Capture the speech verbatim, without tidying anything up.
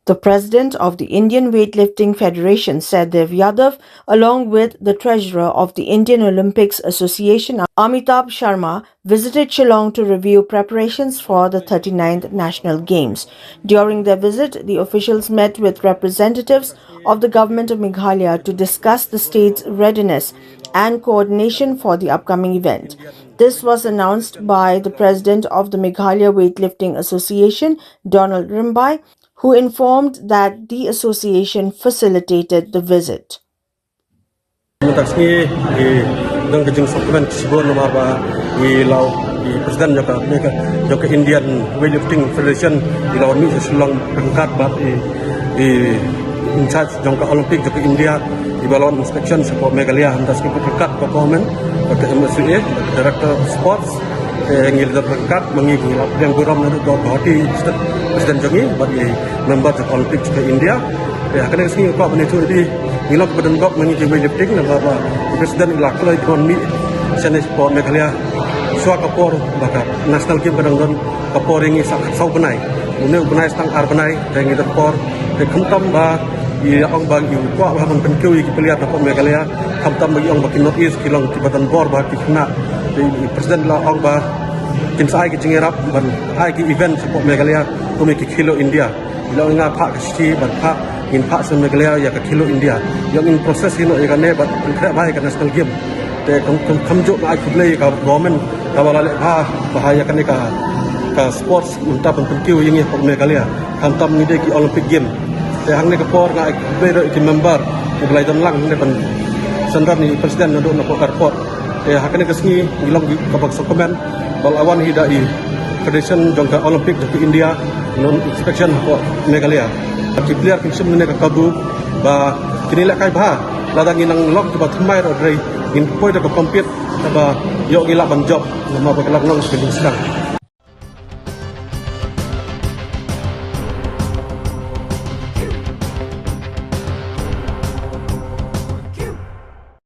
The president of the Indian Weightlifting Federation, Sehdev Yadav, along with the treasurer of the Indian Olympics Association, Amitabh Sharma, visited Shillong to review preparations for the thirty-ninth National Games. During their visit, the officials met with representatives of the government of Meghalaya to discuss the state's readiness and coordination for the upcoming event. This was announced by the president of the Meghalaya Weightlifting Association, Donald Rimbai, who informed that the association facilitated the visit. Mynta ka sngi i dang ka jingsngewkmen shibun namar ba i la i president jong ka Mega jong ka Indian Weightlifting Federation i la wan mih sha Shillong ryngkat bad i i in charge jong ka Olympic jong ka India i ba la wan inspection sha pdeng Meghalaya. Mynta ka sngi ryngkat ka government, ka M S U A, director sports, te ngi la ryngkat ma ngi, ngi la pdiang burom na ka Guwahati, president jong ngi bad i member jong ka Olympic jong ka India. Te ha kane ka sngi ka ba ni tu di ngi long ba don gop ma ngi ki weightlifting namar ba i president i la kloi ki wan mih shane sha pdeng Meghalaya shuwa ka por ba ka National Game ka dang don, ka por ïa ngi sa khatsaw bnai. Une u bnai sa tang ar bnai, te ngi don por. Te khamtam ba i ong ba i kwah ba ban pynkiew ïa ki player na pdeng Meghalaya, khamtam ba i ong ba ki North East ki long ki ba don bor ba ki khynnah. Te i president la ong ba kin sa ai ki jingïarap ban ai ki event sha pdeng Meghalaya kum ïa ki Khelo India. I la ong nga phah ka shithi ban phah, ngin phah sha Meghalaya ïa ka Khelo India. I ong in process hi noh ïa kane bad pynkhreh bha ïa ka National Game. Te kam kam kam jong nga ai khublei ïa ka government kaba la leh bha bha ïa kane ka ka sports mynta ban pynkiew ïa ngi ha pdeng Meghalaya. Khamtam ngi dei ki Olympic Game. Te hangne ka por nga ai khublei ruh ïa ki member kiba la don lang hangne ban synran ïa i president naduh na pdeng airport. Te ha kane ka sngi ngi long kaba sngewkmen ba la wan hi da i federation jong ka Olympic jong ka India, wan inspection ha pdeng Meghalaya. Ki player kin shim ne ka kabu ba kin ïalehkai bha, lada ngi nang long kiba thymmai ruh hynrei ngin poi da ka compete kaba ïoh ngi lah ban jop namar ba ka lah long ka jingsdang.